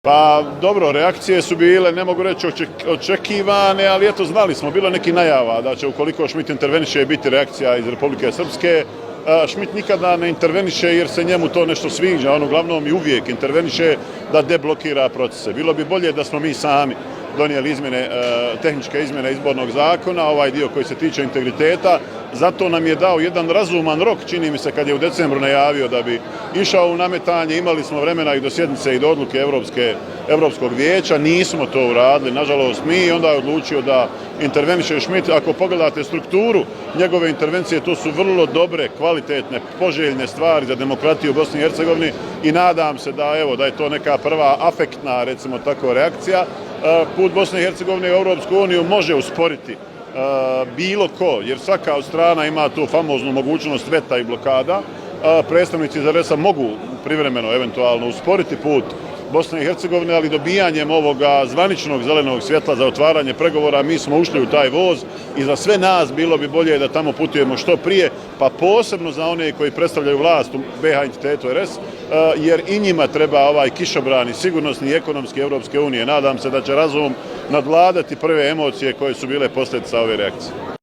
Pa dobro, reakcije su bile, ne mogu reći očekivane, ali eto znali smo, bilo neki najava da će ukoliko Schmidt interveniše biti reakcija iz Republike Srpske. Schmidt nikada ne interveniše jer se njemu to nešto sviđa, on uglavnom i uvijek interveniše da deblokira procese. Bilo bi bolje da smo mi sami donijeli tehničke izmjene izbornog zakona, ovaj dio koji se tiče integriteta. Zato nam je dao jedan razuman rok, čini mi se, kad je u decembru najavio da bi išao u nametanje. Imali smo vremena i do sjednice i do odluke Europskog vijeća, nismo to uradili, nažalost mi, onda je odlučio da interveniše Schmidt. Ako pogledate strukturu njegove intervencije, to su vrlo dobre, kvalitetne, poželjne stvari za demokratiju u Bosni i Hercegovini i nadam se da je to neka prva afektna, recimo tako, reakcija. Put Bosne i Hercegovine u Europsku uniju može usporiti bilo ko, jer svaka od strana ima tu famoznu mogućnost veta i blokada. Predstavnici ZRS-a mogu privremeno, eventualno, usporiti put Bosne i Hercegovine, ali dobijanjem ovoga zvaničnog zelenog svjetla za otvaranje pregovora mi smo ušli u taj voz i za sve nas bilo bi bolje da tamo putujemo što prije, pa posebno za one koji predstavljaju vlast u BiH entitetu RS, jer i njima treba ovaj kišobran i sigurnosni i ekonomski Europske unije. Nadam se da će razum nadvladati prve emocije koje su bile posljedica ove reakcije.